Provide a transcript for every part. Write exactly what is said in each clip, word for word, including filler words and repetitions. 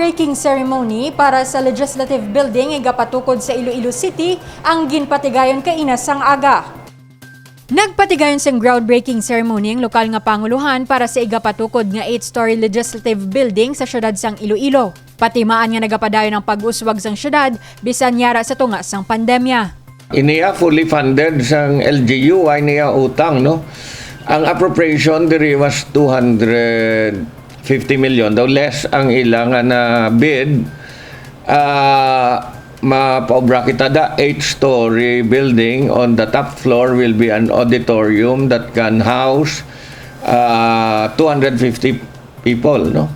Groundbreaking ceremony para sa Legislative Building igapatukod sa Iloilo City ang ginpatigayon kaina sang aga. Nagpatigayon sang groundbreaking ceremony ang lokal nga pangulohan para sa igapatukod nga eight-story Legislative Building sa siyudad sang Iloilo. Patimaan nga nagapadayon ang pag-uswag sang siyudad bisan yara sa tunga sang pandemya. Iniya fully funded sang L G U, ay niya utang, no? Ang appropriation diri was two hundred fifty million, daw less ang ila nga na bid. Ah, mapaobra kita da eight-story building. On the top floor will be an auditorium that can house, ah, two hundred fifty people, no?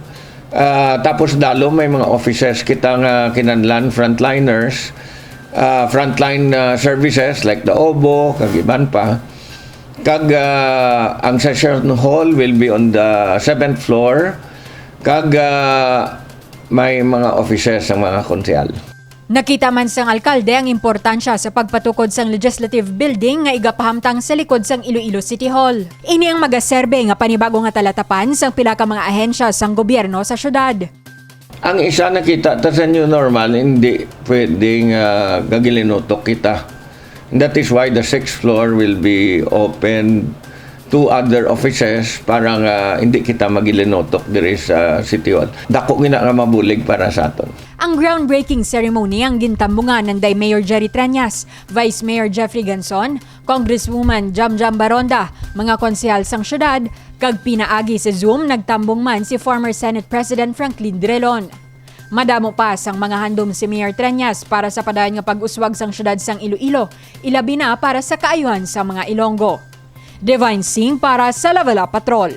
Ah, tapos dalo may mga offices kita nga kinahanglan, frontliners, ah, frontline, ah, services like the obo, kag iban pa. Kag, ah, ang session hall will be on the seventh floor. Kag, ah, may mga offices ang mga konsehal. Nakita man sang alkalde ang importansya sa pagpatukod sang Legislative Building nga igapahamtang sa likod sang Iloilo City Hall. Ini ang magaserbe nga panibago nga talatapan sang pila ka mga ahensya sang gobyerno sa siyudad. Ang isa, nakita ta sa new normal, hindi pwedeng, ah, gagilinutok kita. That is why the sixth floor will be opened to other offices para nga hindi kita magilinutok diri sa City Hall. Dako gina nga mabulig para sa aton. Ang groundbreaking ceremony ang gintambungan nanday Mayor Jerry Treñas, Vice Mayor Jeffrey Ganson, Congresswoman Jamjam Baronda, mga konsehal sang siyudad, kag pinaagi sa Zoom nagtambong man si former Senate President Franklin Drilon. Madamo pa sang mga handom si Mayor Treñas para sa padayon nga pag-uswag sang siyudad sang Iloilo, ilabi na para sa kaayuhan sa mga Ilonggo. Divine Singh para sa Level Up Patrol.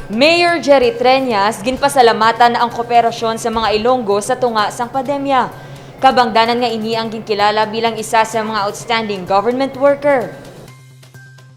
Mayor Jerry Treñas ginpasalamatan ang kooperasyon sa mga Ilonggo sa tunga sang pandemya. Kabangdanan nga ini ang ginkilala bilang isa sa mga outstanding government worker.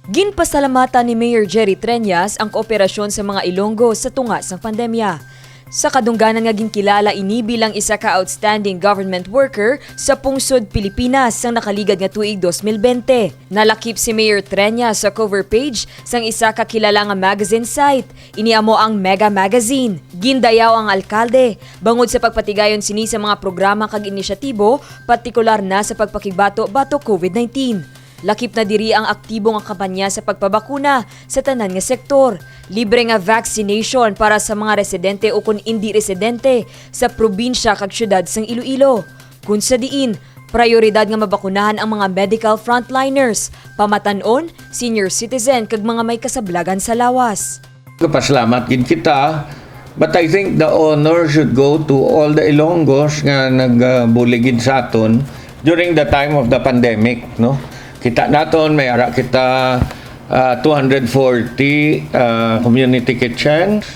Ginpasalamatan ni Mayor Jerry Treñas ang kooperasyon sa mga Ilonggo sa tunga sang pandemya. Sa kadungganan nga ginkilala ini bilang isa ka outstanding government worker sa pungsod Pilipinas sang nakaligad nga tuig dos mil bente. Nalakip si Mayor Treñas sa cover page sang isa ka kilala nga magazine site. Ini amo ang Mega Magazine. Gindayaw ang alkalde bangod sa pagpatigayon sini sa mga programa kag inisyatibo, partikular na sa pagpakigbato batok COVID nineteen. Lakip na diri ang aktibo nga kampanya sa pagpabakuna sa tanan nga sektor, libre nga vaccination para sa mga residente ukon indi residente sa probinsya kag siyudad sang Iloilo, kun sa diin prayoridad nga mabakunahan ang mga medical frontliners, pamatan-on, senior citizen, kag mga may kasablagan sa lawas. Nagapasalamat gid kita, but I think the honor should go to all the Ilonggos nga nagbulig gid sa aton during the time of the pandemic, no? Kita naton, may ara kita, ah, two hundred forty, ah, community kitchens.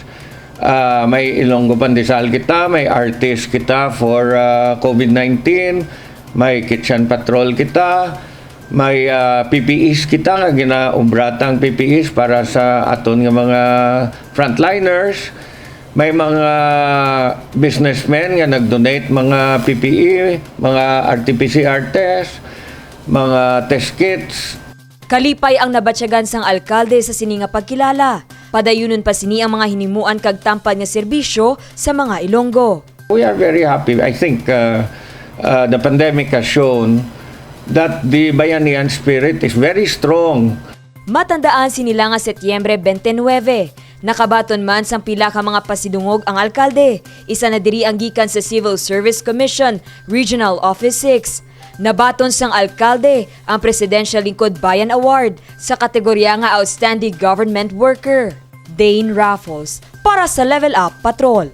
Ah, may Ilonggo Pandesal kita, may artist kita for, ah, COVID nineteen, may kitchen patrol kita, may, ah, P P Es kita nga ginaobratang P P Es para sa aton nga mga frontliners. May mga businessmen nga nag-donate mga P P E, mga R T P C R test, mga test kits. Kalipay ang nabatyagan sang alkalde sa sini nga pagkilala. Padayunon pa sini ang mga hinimuan kag tampad nga serbisyo sa mga Ilonggo. We are very happy. I think, uh, uh, the pandemic has shown that the Bayanihan spirit is very strong. Matandaan sini lang nga Setyembre twenty-nine, nakabaton man sang pila ka mga pasidungog ang alkalde. Isa na diri ang gikan sa Civil Service Commission, Regional Office six. Nabaton sang alkalde ang Presidential Lingkod Bayan Award sa kategorya nga Outstanding Government Worker. Dane Raffles para sa Level Up Patrol.